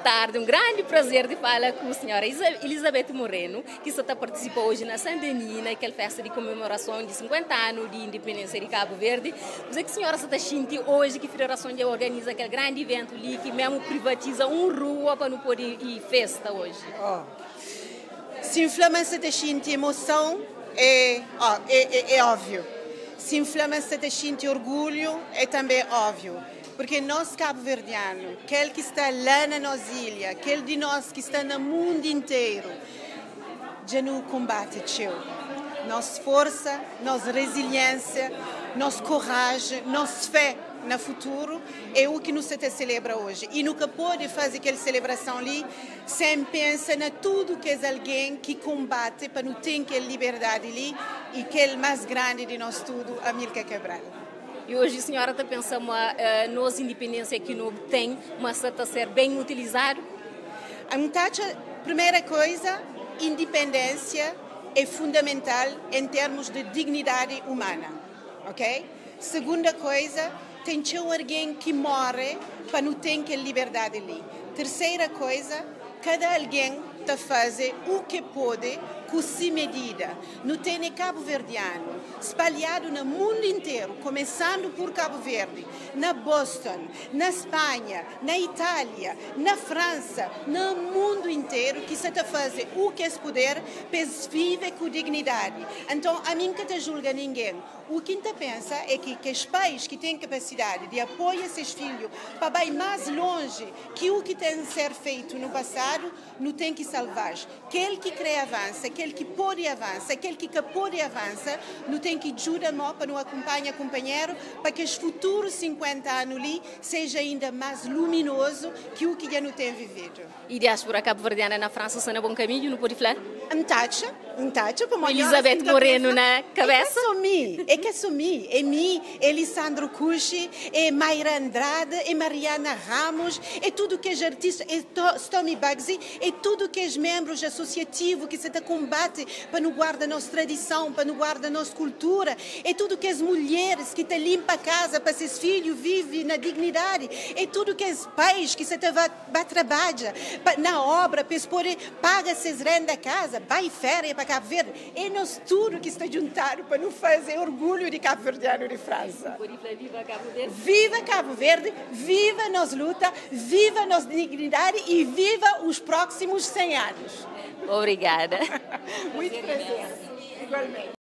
Tardi, un grandi prazer di fala ku senhora Elizabeth Moreno, ki sta ta partisipa oji na Saint Denis, na kel festa di komemorason di 50 anu di independência di Cabo Verde. Kuzê ki senhora sta ta xinti oji ki federason dja organiza kel grandi evento li, ki mesmu privatiza un rua pa nu pode ir festa oji? Oh. Si N fla ma N sta ta xinti emoson é, oh, é, é, é óbvio. Si N fla ma N sta ta xinti orgulhu é tanbê óbvio. Porque nós cabo-verdiano, kel ki sta lá na nos ilha, kel di nós ki sta na mundo inteiro, dja nu kombate txeu. Nos forsa, nos resiliência, nos coragem, nos fé na futuro é o que nu sta ta celebra hoje. E nu ka pode faze kel celebração li sem pensa na tudo kes alguém ki kombate pa nu ten kel liberdade li e kel mais grande di nós tudo, Amílcar Cabral. E hoje a senhora ta pensa ma nos independência ki nu obtém, mas sta ta ser bem utilizado? N ta atxa, primeira coisa, independência é fundamental em termos de dignidade humana, ok? Segunda coisa, tem txeu alguém ki morre pa nu ten kel liberdade li. Terceira coisa, cada alguém ta faze o que pode ku si medida. Nu tene cabo-verdiano espalhado na mundo inteiro, começando por Cabo Verde, na Boston, na Espanha, na Itália, na França, no mundo inteiro, que se ta faze o que es poder pa es vive com dignidade. Então, a mim ka ta julga ninguém. O que ta pensa é que os pais que têm capacidade de apoiar seus filhos para ir mais longe que o que tem ser feito no passado, não tem que salvar. Aquele que crê avança, aquele que pode avança, aquele que pode avança, não tem que ajudar para não acompanhar companheiro, para que os futuros 50 anos ali seja ainda mais luminoso que o que já não tem vivido. E diáspora cabo-verdiana na França está no bom caminho, não pode falar? N ta atxa, pa Elizabeth Moreno na cabeça? É que assumi, é que assumi. É mim, é Lissandro Cuxi, é Mayra Andrade, é Mariana Ramos, é tudo que é artista, é Tommy Bugsy, é tudo que é membros associativos que se ta combate para não guardar nossa tradição, para não guardar nossa cultura, é tudo que as mulheres que te limpa a casa para seus filhos vivem na dignidade, é tudo que os pais que se te vai, vai trabalhar na obra para poder pagar seus renda casa, vai férias para Cabo Verde. É nós tudo que está juntado para não fazer orgulho de Cabo Verdeano de França. Viva Cabo Verde! Viva Cabo Verde, viva nossa luta, viva nossa dignidade e viva os próximos 100 anos. Obrigada. Muito prazer. Igualmente.